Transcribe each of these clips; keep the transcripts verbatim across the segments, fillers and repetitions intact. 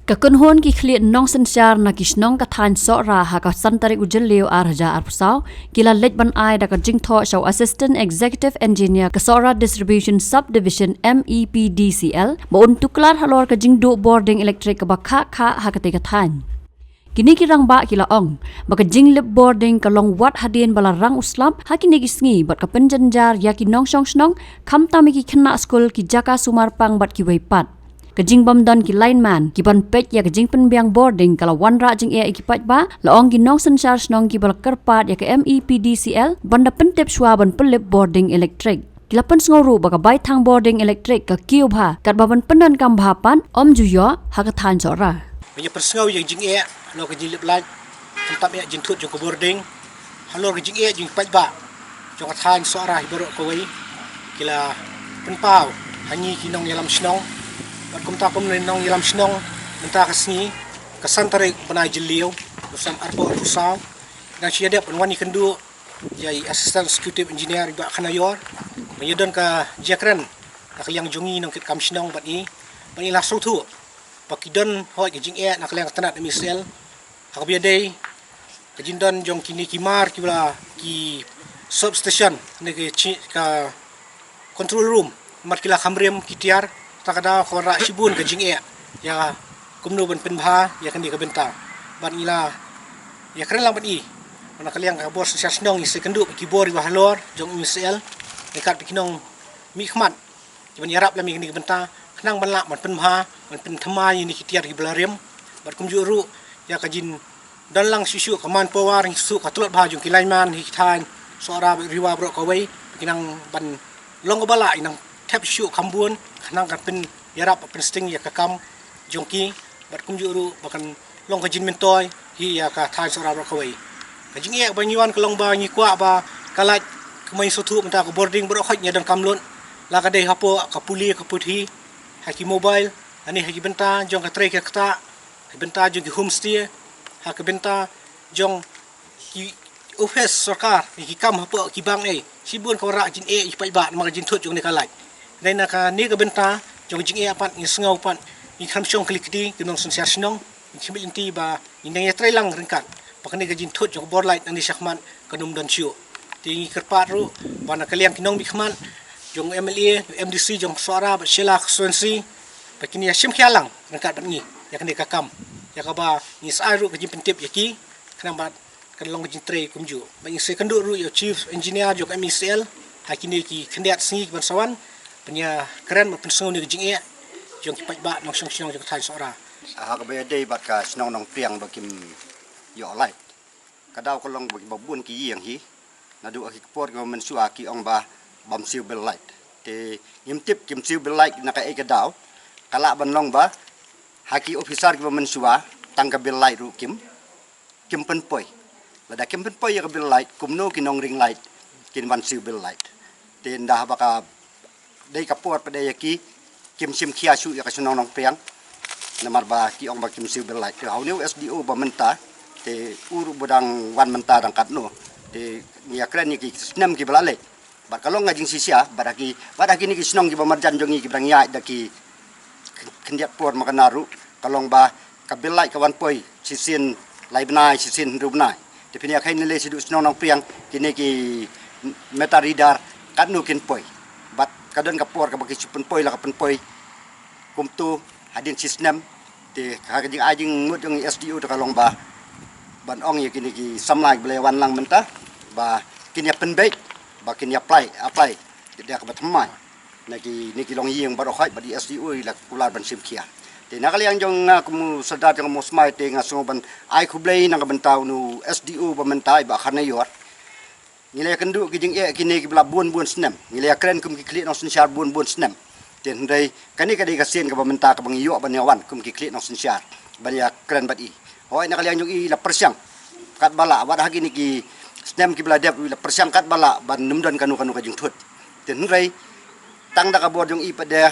Ka kynhun ki khlieh nongsynshar na ki shnong ka thaiñ Sohra ha ka san tarik u Jylliew ar hajar arphew saw ki la leit ban ai da ka jingthoh sha u Assistant Executive Engineer ka Sohra Distribution Subdivision, M E P D C L, ba un tuklar halor ka jingduh bording elektrik kaba khah khah ha katei ka thaiñ. Kine ki rangbah ki la ong ba ka jinglip bording ka long wat hadien ba la rang u slap ha kine ki sngi bad ka pynjynjar ïa ki nongshong shnong, khamtam ïa ki khynnah skul, ki jaka sumar pang bad kiwei pat. Ka jingbym don ki lineman ki ban peit ïa ka jingpynbiang bording ka la wanrah jingeh ïa ki paidbah, la ong ki nongsynshar shnong kiba la kyrpad ïa ka M E P D C L ban da pyntip shuwa ban pynlip bording elektrik. Ki la pynsngew ruh ba ka bai thang bording elektrik ka kiew bha katba ban pyndonkam bha pat ym ju ïoh ha ka thaiñ Sohra. Ba ïa pynsngew ïa ka jingeh halor ka jinglip light, khamtam ïa ka jingthut jong ka bording, halor ka jingeh jong ki paidbah jong ka thaiñ Sohra hi baroh kawei, ki la pynpaw ha ngi ki nongïalam shnong. Bad kumta kum ngi nongïalam shnong, mynta ka sngi, ka san tarik bnai Jylliew, u snem arphew arphew saw, dang shu ïadep ban wan ïakynduh ïa i Assistant Executive Engineer, i Bah Khanaior, ban ïadon ka jingkren na ka liang jong ngi nongkitkam shnong bad i, bad i la sngewthuh ba ki don hoi ka jingeh na ka liang ka tnat M E C L ha kaba ïadei ka jingdon jong kine ki mar kiba la ki substation ne ki chi-, ka control room, mar ki la kham rim ki tiar, ta ka daw ka wanrah shibun ka jingeh ïa kumno ban pynbha ïa kane ka bynta. Bad ngi la ïakren lang bad i, na ka liang ka bor synshar shnong, i sa ïakynduh ki bor kiba halor jong M E C L, ne kat ba ki nongmihkhmat kiban ïarap lem ïa kane ka bynta, khnang ban lah ban pynbha, ban pynthymmai ïa kine ki tiar kiba la rim. Bad kumjuh ruh ïa ka jingdon lang shuh shuh ka manpower, shuh shuh ka tlot bha jong ki lineman ha ki thaiñ Sohra bad Ri Bhoi baroh kawei, ba kin nang ban long kaba lah, kin nang thep shuh kham bun, khnang kan pynïarap pynsting ïa ka kam jong ki, bad kumjuh ruh ba kan long ka jingmyntoi hi ïa ka thaiñ Sohra baroh kawei. Ka jingeh ba ngi wan ka long ba ngi kwah ba ka light, kumba ngi sngewthuh mynta ka bording baroh khoit ngi donkam lut, la ka dei hapoh ka pule ka puthi, ha ki mobile, lane ha ki bynta jong ka trei ka ktah, ha ki bynta jong ki homestay, ha ki bynta jong ki office sorkar, ki kam hapoh ki bank, eh, shibun ka wanrah jingeh ïa ki paidbah namar ka jingthut jong kane ka light. Dei na kane ka bynta jong ka jingeh pat ngi sngew pat, ngi kham shong kli kti ki nongsynshar shnong, ngi khmih lynti ba ngin nang ïatrei lang ryngkat ba kane ka jingthut jong ka bor light nangne shakhmat kan ym don shuh. Te ngi kyrpad ruh ba na ka liang ki nongmihkhmat jong M L A, M D C jong Sohra bad Shella constituency, ba kin ïa shim khia lang ryngkat bad ngi ïa kane ka kam, ïa kaba ngi sa ai ruh ka jingpyntip ïa ki, khnang ba kan long ka jingtrei kumjuh. Bad ngi sa ïakynduh ruh ïa u Chief Engineer jong ka M E C L ha kine ki khyndiat sngi kiban sa wan, ban ïakren bad pynsngew ïa ka jingeh jong ki paidbah nongshong shnong jong ka thaiñ Sohra. Ha kaba ïadei bad ka shnong Nongpriang ba kim ïoh light, ka daw ka long ba kiba bun ki ïing hi, naduh ha ki por kiba mynshuwa ki ong ba bym siew bill light. Te ngim tip kim siew bill light na kaei ka daw. Ka lah ban long ba ha ki officer kiba mynshuwa tang ka bill light ruh kim, kim pynpoi. Lada kim pynpoi ïa ka bill light, kumno ki nong ring light kin wan siew bill light? Te ynda haba ka dei ka por pat de ïa ki, kim shim khia shuh ïa ka shnong Nongpriang, namar ba ki ong ba kim siew bill light. Te ha une u S D O ba mynta, te u ruh ba dang wan mynta dang katno, te ngi ïakren ïa ki snem kiba la leit. Bad ka long ka jingshisha bad ha ki, bad ha kine ki shnong kiba marjan jong ngi kiba dang ïaid da ki khyndiat por, ma kane ruh ka long ba ka bill light ka wan poi shisien lai bnai, shisien hynriew bnai. Te phin ïa kheiñ lei shaduh shnong Nongpriang, kine ki meter reader katno kin poi. Bad ka don ka por kaba ki shu pynpoi la ka pynpoi kumto hadien shi snem. Te ha ka jingai jingmut jong i S D O te ka long ba ban ong ïa kine ki samla kiba la wan lang mynta ba kin ïa pynbeit, ba kin ïa apply, apply da kaba thymmai na kine ki longïing baroh khoit, bad i S D O i la kular ban shim khia. Te na ka liang jong nga kum u sordar jong ka Mawsmai, te nga sngew ban ai khublei na ka bynta une u S D O ba mynta, i Bah Kharnaior. Ngi la ïakynduh ki jingeh kine kiba la bun bun snem, ngi la ïakren kum ki khlieh nongsynshar bun bun snem. Te hynrei kane ka dei ka sien kaba mynta kaba ngi ïoh ban ïa wan kum ki khlieh nongsynshar ban ïakren bad i. Hooid, na ka liang jong i la pyrshang katba lah, wat ha kine ki snem kiba la dep i la pyrshang katba lah ban ym don kano kano ka jingthut. Te hynrei tang da ka bor jong i pat de,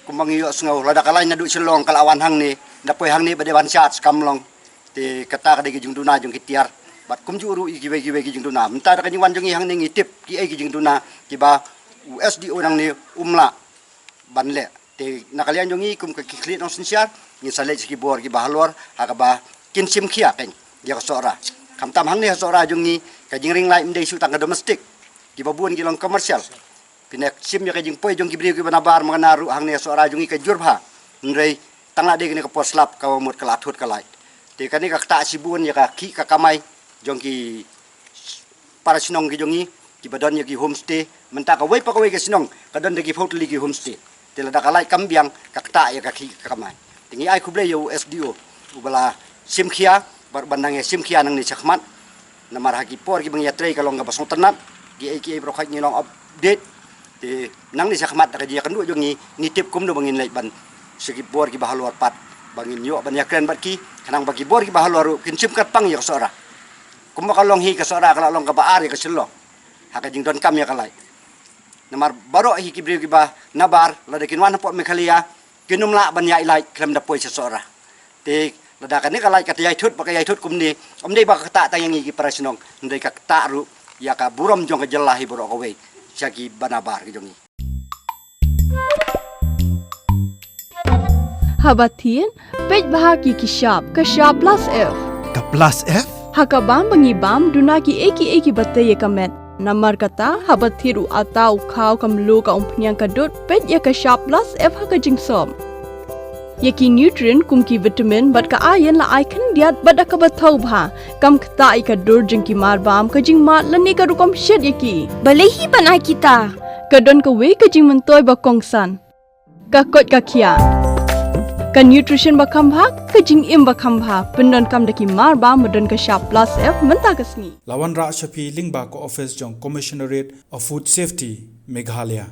kumba ngi ïohsngew, lada ka lain naduh Shillong ka la wan hangne, da poi hangne pat de ban shad skam long. Te kata ka dei ka jingduna jong ki tiar. Bad kumjuh ruh ïa kiwei kiwei ki jingduna. Mynta da ka jingwan jong ngi hangne ngi tip kiei ki jingduna kiba u S D O nangne um lah ban leh. Te na ka liang jong ngi kum ka ki khlieh nongsynshar, ngin sa leit sha ki bor kiba halor ha kaba kin shim khia kein ïa ka Sohra. Khamtam hangne ha Sohra jong ngi, ka jingring light ym dei shu tang ka domestic, kiba bun ki long commercial. Phin ïa shim ïa ka jingpoi jong ki briew kiba nabar, ma nga ruh hangne ha Sohra jong ngi ka jur bha. Hynrei tang la dei kane ka por slap kaba mut ka la thut ka light. Te kane ka ktah shibun ïa ka khih ka kamai jong ki para shnong ki jong ngi kiba don ïa ki homestay. Mynta kawei pa kawei ka shnong ka don da ki phew tylli ki homestay. Te lada ka light kam biang, ka ktah ïa ka khih ka kamai. Te ngi ai khublei ïa u S D O uba la shim khia, bad ban nang ïa shim khia nangne shakhmat. Namar ha ki por kiba ngi ïatrei ka long kaba sngewtynnat, kiei kiei baroh khoit ngi long update. Te nangne shakhmat da ka jingïakynduh jong ngi, ngi tip kumno ba ngin leit ban sha ki bor kiba halor pat, ba ngin ïoh ban ïakren bad ki, khnang ba ki bor kiba halor ruh kin shim kyrpang ïa ka Sohra. Kumba ka long hi, ka Sohra ka la long kaba ar ïa ka Shillong ha ka jingdonkam ïa ka light. Namar baroh hi ki briew kiba nabar, lada kin wan hapoh Meghalaya, kin ym lah ban ïaid light khlem da poi sha Sohra. Te lada kane ka light ka ïaid thut, ba ka ïaid thut kumne, ym dei ba ka ktah tang ïa ngi ki para shnong, hynrei ka ktah ruh ïa ka burom jong ka jylla hi baroh kawei, sha kiba nabar ki jong ngi. Haba thied, peit bha ki ki shap, ka shap plus F. Ka plus F? Ha ka bam ba ngi bam, duna kiei kiei kiba tei ïa ka met. Namar kata, haba thied u atta, u khaw, ka mluh, ka umphniang, ka dud, peit ïa ka shap plus F ha ka jingsop. Ïa ki nutrient kum ki vitamin bad ka iron la ai khyndiat bad da kaba thaw bha. Kam ktah ïa ka dur jong ki marbam, ka jingmad lane ka rukom shet ïa ki. Balei hi ban ai kita? Ka don kawei ka jingmyntoi ba kongsan. Ka koit ka khiah. Ka nutrition ba kham bha, ka jingim ba kham bha. Pyndonkam da ki marbam ba don ka shap plus F mynta ka sngi. La wanrah sha phi lyngba ka office jong Commissionerate of Food Safety, Meghalaya.